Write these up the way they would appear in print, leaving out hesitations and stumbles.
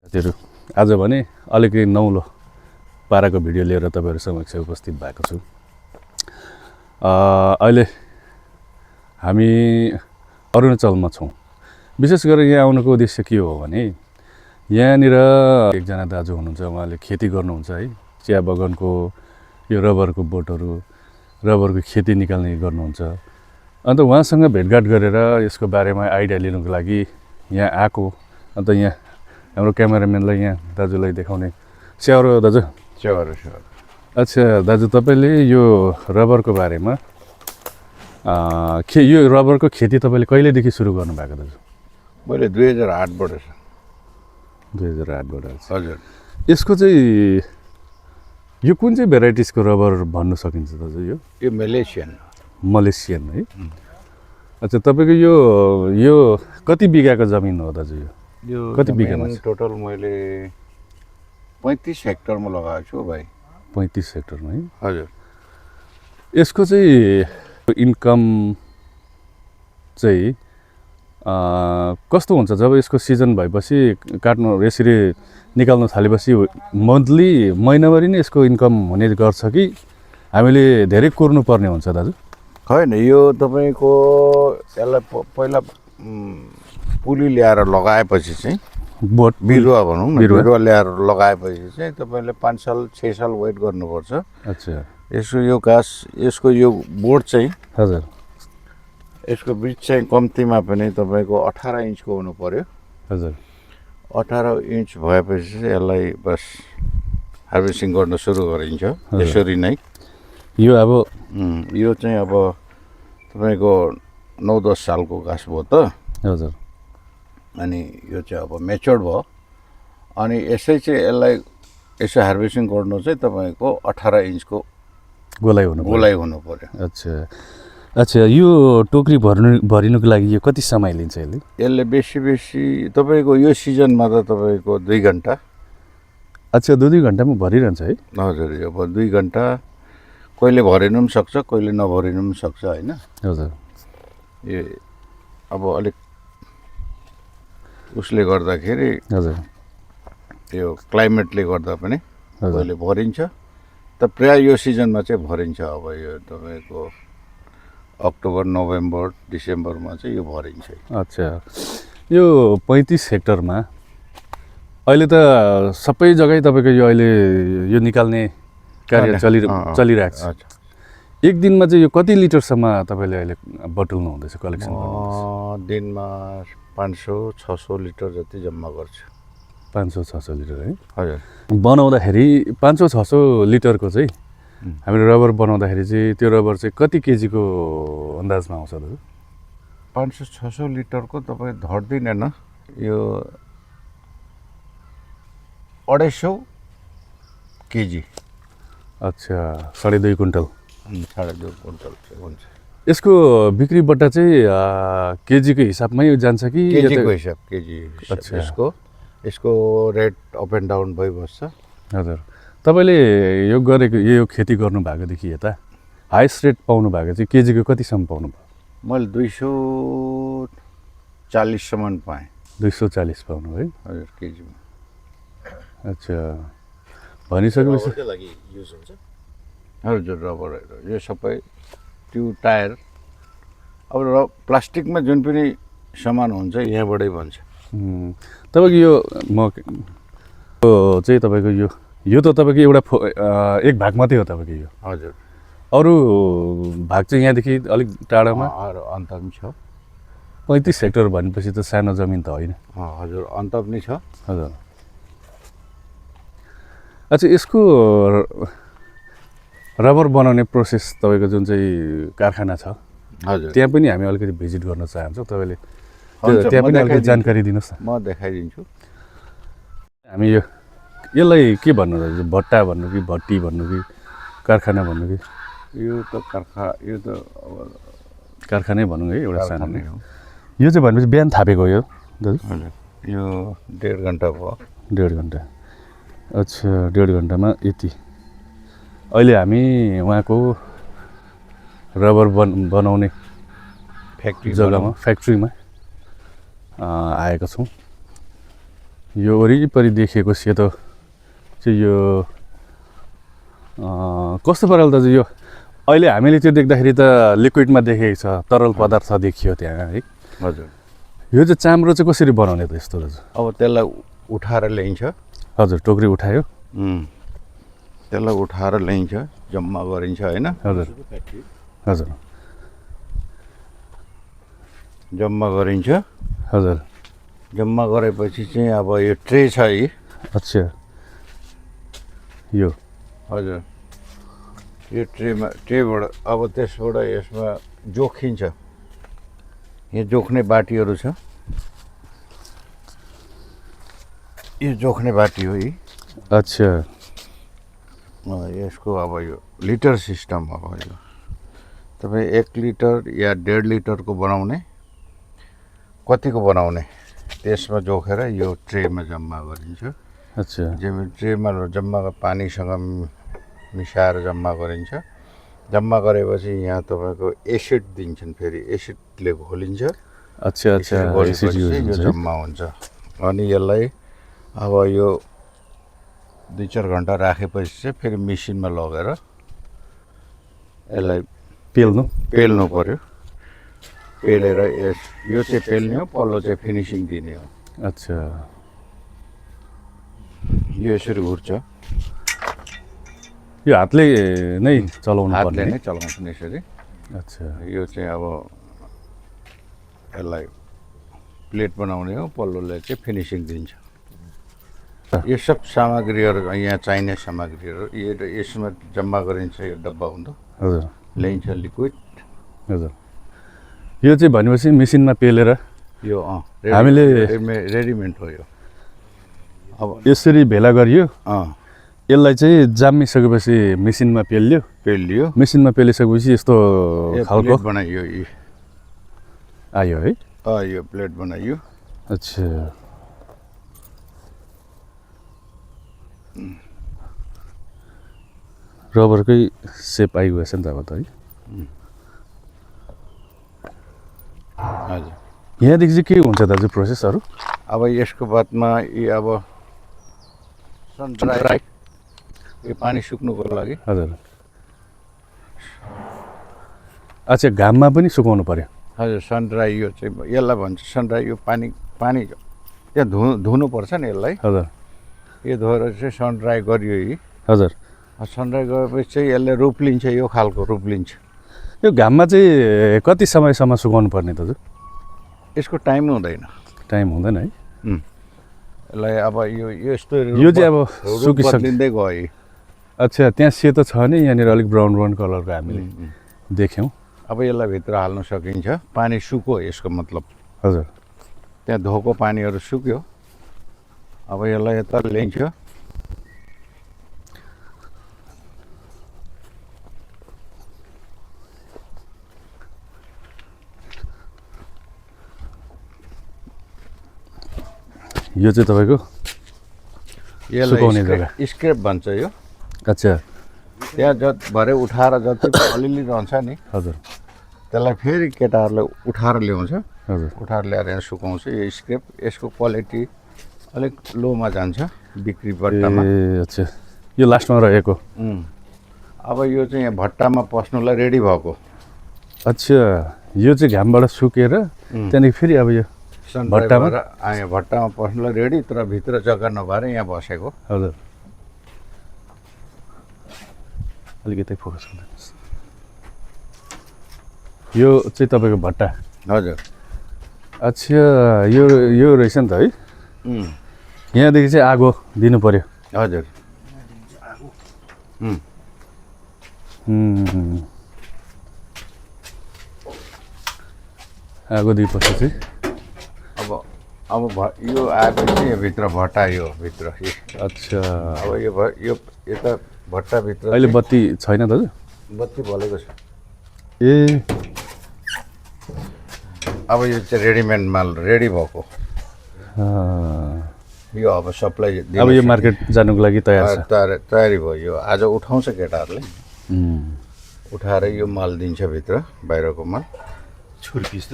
साथीहरु आज भने अलिकति नौलो पाराको भिडियो लिएर तपाईहरु समक्ष उपस्थित भएको छु। अहिले हामी अरुणाचलमा छौं। विशेष गरेर यहाँ आउनुको उद्देश्य के हो भने यहाँनिर एकजना दाजु हुनुहुन्छ, उहाँले खेती गर्नुहुन्छ है, चिया बगानको यो रबरको बोटहरु, रबरको खेती निकाल्ने गर्नुहुन्छ। अन्त उहाँसँग भेटघाट गरेर यसको बारेमा आइडिया लिनको लागि यहाँ आको। अन्त यहाँ हाम्रो क्यामेराम्यानलाई यहाँ दाजुलाई देखाउने स्याउरो दाजु। स्याउरो। अच्छा दाजु, तपाईले यो रबरको बारेमा यो रबरको खेती तपाईले कहिलेदेखि सुरु गर्नु भएको दाजु? मैले 2008 बाट 2008 बाट। हजुर। यसको चाहिँ यो कुन चाहिँ भेराइटिजको रबर भन्नु सकिन्छ दाजु? यो मलेसियन है। अच्छा, तपाईको यो कति बिघाको जमिन हो दाजु? यो कति बिघामा छ? टोटल मैले 35 हेक्टरमा लगाएको छु भाइ। 35 हेक्टरमा है। हजुर। यसको चाहिँ इन्कम चाहिँ कस्तो हुन्छ जब यसको सिजन भएपछि काट्नु यसरी निकाल्न थालेपछि मन्थली महिनाभरि नै यसको इन्कम हुने गर्छ कि हामीले धेरै कुर्नु पर्ने हुन्छ दाजु? हैन, यो तपाईको यसलाई पहिला पुली ल्याएर लगाएपछि चाहिँ बोट बिरुवा भनौँ न, बिरुवा ल्याएर लगाएपछि चाहिँ तपाईले 5 साल 6 साल वेट गर्नुपर्छ। अच्छा। यसको यो घाँस, यसको यो बोट चाहिँ, हजुर, यसको बिच चाहिँ कम्तीमा पनि तपाईको 18 इन्चको हुनु पर्यो। हजुर। 18 इन्च भएपछि चाहिँ यसलाई बस हार्भेस्टिङ गर्न सुरु गरिन्छ। यसरी नै यो अब यो चाहिँ अब तपाईको 9-10 सालको घाँस भयो त। हजुर। अनि यो चाहिँ अब मेच्योर्ड भयो। अनि यसै चाहिँ यसलाई यसो हार्भेस्टिङ गर्नु चाहिँ तपाईको 18 इन्चको गोलाइ हुनु पर्यो। अच्छा, यो टोकरी भरिनुको लागि यो कति समय लिन्छ यसले? यसले बेसी तपाईको यो सिजनमा त तपाईको 2 घण्टा। अच्छा, 2 घण्टामा भरिरहन्छ है? हजुर। यो अब 2 घण्टा कहिले भरिनु पनि सक्छ, कहिले नभरिनु पनि सक्छ हैन? हजुर। यो अब अलिक उसले गर्दाखेरि, हजुर, यो क्लाइमेटले गर्दा पनि कहिले भरिन्छ। त प्राय यो सिजनमा चाहिँ भरिन्छ। अब यो तपाईको अक्टोबर, नोभेम्बर, डिसेम्बरमा चाहिँ यो भरिन्छ। अच्छा, यो 35 हेक्टरमा अहिले त सबै जग्गै तपाईको यो अहिले यो निकाल्ने कार्य चलिरहेको छ। एक दिनमा चाहिँ यो कति लिटरसम्म तपाईले अहिले बटुल्नु हुँदैछ, कलेक्सन गर्नुहुन्छ? दिनमा 500-600 लिटर जति जम्मा गर्छु। 500-600 लिटर है? हजुर। बनाउँदाखेरि 500-600 लिटरको चाहिँ हामीले रबर बनाउँदाखेरि चाहिँ त्यो रबर चाहिँ कति केजीको अन्दाजमा आउँछ दाजु? 500-600 लिटरको तपाईँ धर्दिनँ, यो 250 केजी। अच्छा, 2.5 कुइन्टल। 2.5 कुइन्टल हुन्छ। यसको बिक्री बट्टा चाहिँ केजीको हिसाबमै जान्छ कि? केजीको हिसाब, केजी। अच्छा। यसको रेट अप एन्ड डाउन भइबस्छ। हजुर। तपाईले यो गरेको यो खेती गर्नु भएकोदेखि यता हाइस्ट रेट पाउनु भएको चाहिँ केजीको कतिसम्म पाउनु भयो? मैले 240 सम्म पाएँ। 240 पाउनु है? हजुर, केजीमा। अच्छा, भनिसकेपछि हजुर, रबर यो सबै त्यो टायर अब प्लास्टिकमा जुन पनि सामान हुन्छ यहाँबाटै बन्छ। तपाईको यो चाहिँ तपाईको यो त तपाईको एउटा एक भाग मात्रै हो तपाईको यो? हजुर। अरू भाग चाहिँ यहाँदेखि अलिक टाढामा अन्त पनि छ। 35 हेक्टर भनेपछि त सानो जमिन त होइन? हजुर, अन्त पनि छ। हजुर। अच्छा, यसको रबर बनाउने प्रोसेस तपाईँको जुन चाहिँ कारखाना छ, हजुर, त्यहाँ पनि हामी अलिकति भिजिट गर्न चाहन्छौँ। तपाईँले त्यहाँ पनि अलिकति जानकारी दिनुहोस् न। म देखाइदिन्छु। हामी यसलाई के भन्नु दाजु? भट्टा भन्नु कि भट्टी भन्नु कि कारखाना भन्नु कि? यो त कारखानै भनौँ है, एउटा सानो। हो। यो चाहिँ भनेपछि बिहान थापेको यो दाजु? हजुर। यो 1.5 घण्टा भयो। 1.5 घण्टा। अच्छा, 1.5 घण्टामा यति। अहिले हामी उहाँको रबर बनाउने फ्याक्ट्रीमा आएका छौँ। यो वरिपरि देखिएको सेतो चाहिँ यो कस्तो पाराले दाजु यो अहिले हामीले त्यो देख्दाखेरि त लिक्विडमा देखेको छ तरल पदार्थ देखियो त्यहाँ है हजुर यो चाहिँ चाम्रो चाहिँ कसरी बनाउने त यस्तो दाजु अब त्यसलाई उठाएर ल्याइन्छ हजुर टोकरी उठायो त्यसलाई उठाएर ल्याइन्छ जम्मा गरिन्छ होइन हजुर हजुर जम्मा गरिन्छ हजुर जम्मा गरेपछि चाहिँ अब यो ट्रे छ है अच्छा यो हजुर यो ट्रेबाट अब त्यसबाट यसमा जोखिन्छ यहाँ जोख्ने बाटीहरू छ यो जोख्ने बाटी हो है अच्छा यसको अब यो लिटर सिस्टम अब यो तपाईँ 1 लिटर या 1.5 लिटरको बनाउने कतिको बनाउने त्यसमा जोखेर यो ट्रेमा जम्मा गरिन्छ अच्छा ट्रेमा जम्मा पानीसँग मिसाएर जम्मा गरिन्छ जम्मा गरेपछि यहाँ तपाईँको एसिड दिन्छन् फेरि एसिडले घोलिन्छ अच्छा अच्छा घोलेपछि यो जम्मा हुन्छ अनि यसलाई अब यो 2-4 घन्टा राखेपछि चाहिँ फेरि मेसिनमा लगेर यसलाई पेल्नु पर्यो पेलेर यो चाहिँ पेल्ने हो पल्लो चाहिँ फिनिसिङ दिने हो अच्छा यो यसरी घुर्छ यो हातले नै चलाउनु हातले पर्ने नै चलाउँछन् यसरी अच्छा यो चाहिँ अब यसलाई प्लेट बनाउने हो पल्लोले चाहिँ फिनिसिङ दिन्छ यो सब सामग्रीहरू यहाँ चाहिने सामग्रीहरू यसमा जम्मा गरिन्छ यो डब्बा हुँदो हजुर ल्याइन्छ लिक्विड हजुर यो चाहिँ भनेपछि मेसिनमा पेलेर यो हामीले- रेडिमेड हो यो अब यसरी भेला गरियो अँ यसलाई चाहिँ जामिसकेपछि मेसिनमा पेल्यो पेलियो मेसिनमा पेलिसकेपछि यस्तो खालको प्लेट बनाइयो आयो है यो प्लेट बनाइयो अच्छा रबरकै सेप आइगएछ नि त अब त है हजुर यहाँदेखि चाहिँ के हुन्छ दाजु प्रोसेसहरू अब यसको बादमा यी अब सन ड्राई यो पानी सुक्नुको लागि हजुर अच्छा घाममा पनि सुकाउनु पर्यो हजुर सन ड्राई यो चाहिँ यसलाई भन्छ सन ड्राई यो पानी यहाँ धुनुपर्छ नि यसलाई हजुर यो धोएर चाहिँ सन ड्राई गरियो यी हजुर सन ड्राई गरेपछि चाहिँ यसले रूप लिन्छ यो खालको रूप लिन्छ यो घाममा चाहिँ कति समयसम्म सुकाउनु पर्ने दाजु यसको टाइम हुँदैन टाइम हुँदैन है यसलाई अब यो यस्तो यो चाहिँ अब रूप सुकिसक्यो बदलिँदै गयो अच्छा त्यहाँ सेतो छ भने यहाँनिर अलिक ब्राउन कलरको हामीले देख्यौँ अब यसलाई भित्र हाल्न सकिन्छ पानी सुक्यो यसको मतलब हजुर त्यहाँ धोको पानीहरू सुक्यो अब यसलाई यता ल्याइन्छ यो चाहिँ तपाईँको सुकाउने जग्गा यसलाई स्क्रेप भन्छ यो अच्छा त्यहाँ भरे उठाएर जति अलिअलि रहन्छ नि हजुर त्यसलाई फेरि केटाहरूले उठाएर ल्याउँछ हजुर उठाएर ल्याएर यहाँ सुकाउँछ यो स्क्रेप यसको क्वालिटी अलिक लोमा जान्छ बिक्री बट्टामा ए अच्छा यो लास्टमा रहेको अब यो चाहिँ यहाँ भट्टामा पस्नुलाई रेडी भएको अच्छा यो चाहिँ घामबाट सुकेर त्यहाँदेखि फेरि अब यो भट्टामा? यहाँ भट्टामा पस्नुलाई रेडी तर भित्र जग्गा नभएर यहाँ बसेको हजुर अलिकति फोकस गर्नुहोस् यो चाहिँ तपाईँको भट्टा हजुर अच्छा यो रहेछ नि त है यहाँदेखि चाहिँ आगो दिनु पर्यो हजुर आगो दिएपछि चाहिँ अब यो आएपछि यो भित्र भट्टा यो भित्र अच्छा अब यो यता भट्टाभित्र अहिले बत्ती छैन दाजु बत्ती बलेको छ ए अब यो चाहिँ रेडिमेड माल रेडी भएको यो अब सप्लाई अब यो मार्केट जानुको लागि तयार छ तयारी भयो यो आज उठाउँछ केटाहरूले उठाएर यो माल दिन्छ भित्र बाहिरको माल छुर्पिस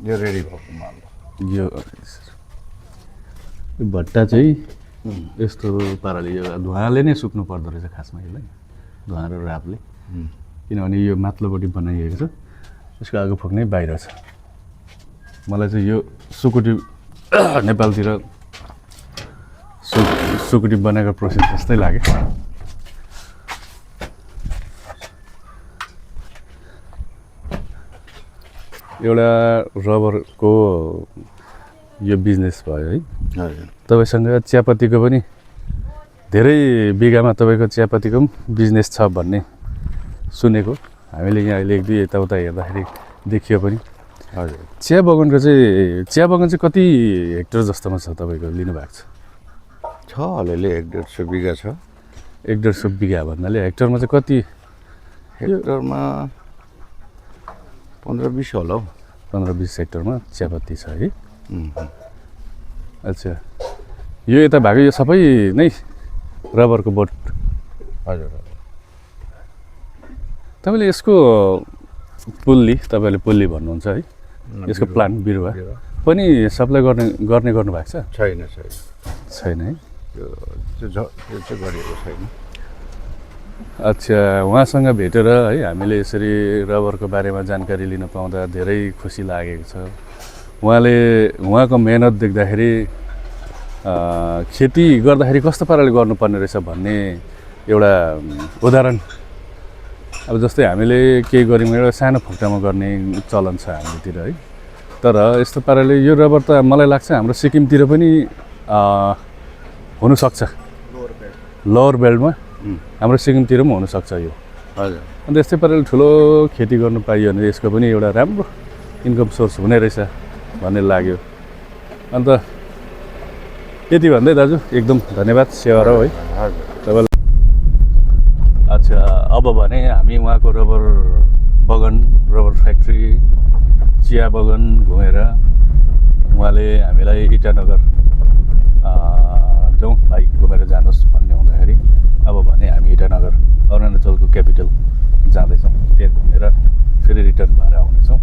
यो रेडी भएको माल यो यो भट्टा चाहिँ यस्तो पाराले यो धुवाले नै सुक्नु पर्दो रहेछ खासमा यसलाई, धुवा र रापले। किनभने यो माथिल्लोपट्टि बनाइएको छ, यसको आगो फुक्नै बाहिर छ। मलाई चाहिँ यो सुकुटी नेपालतिर सुकुटी बनाएको प्रोसेस जस्तै लाग्यो। एउटा रबरको यो बिजनेस भयो है। हजुर तपाईँसँग चियापत्तीको पनि धेरै बिगामा तपाईँको चियापत्तीको पनि बिजनेस छ भन्ने सुनेको हामीले यहाँ अहिले एक दुई यताउता हेर्दाखेरि देखियो पनि। हजुर चिया बगानको चाहिँ कति हेक्टर जस्तोमा छ तपाईँको लिनुभएको छ? अलिअलि 1-1.5 बिघा छ। 1-1.5 बिघा भन्नाले हेक्टरमा चाहिँ कति? हेक्टरमा 15-20 होला हौ। 15-20 हेक्टरमा चियापत्ती छ है। अच्छा, यो यता भएको यो सबै नै रबरको बोट? हजुर तपाईँले यसको पुल्ली भन्नुहुन्छ है, यसको प्लान्ट बिरुवा पनि सप्लाई गर्ने गर्नुभएको छ? छैन है, त्यो चाहिँ गरिएको छैन। अच्छा, उहाँसँग भेटेर है हामीले यसरी रबरको बारेमा जानकारी लिन पाउँदा धेरै खुसी लागेको छ। उहाँको मेहनत देख्दाखेरि खेती गर्दाखेरि कस्तो पाराले गर्नुपर्ने रहेछ भन्ने एउटा उदाहरण। अब जस्तै हामीले केही गऱ्यौँ एउटा सानो फुक्टामा गर्ने चलन छ हाम्रोतिर है, तर यस्तो पाराले यो रबर त मलाई लाग्छ हाम्रो सिक्किमतिर पनि हुनसक्छ, लोवर बेल्टमा हाम्रो सिक्किमतिर पनि हुनसक्छ यो। हजुर अन्त यस्तै पाराले ठुलो खेती गर्नु पाइयो भने यसको पनि एउटा राम्रो इन्कम सोर्स हुने रहेछ भन्ने लाग्यो। अन्त यति भन्दै दाजु एकदम धन्यवाद सेवा र है तपाईँलाई। अच्छा, अब भने हामी उहाँको रबर बगान, रबर फ्याक्ट्री, चिया बगान घुमेर उहाँले हामीलाई इटानगर जाउँ भाइ घुमेर जानुहोस् भन्ने हुँदाखेरि अब भने हामी इटानगर अरुणाचलको क्यापिटल जाँदैछौँ। त्यहाँ घुमेर फेरि रिटर्न भएर आउनेछौँ।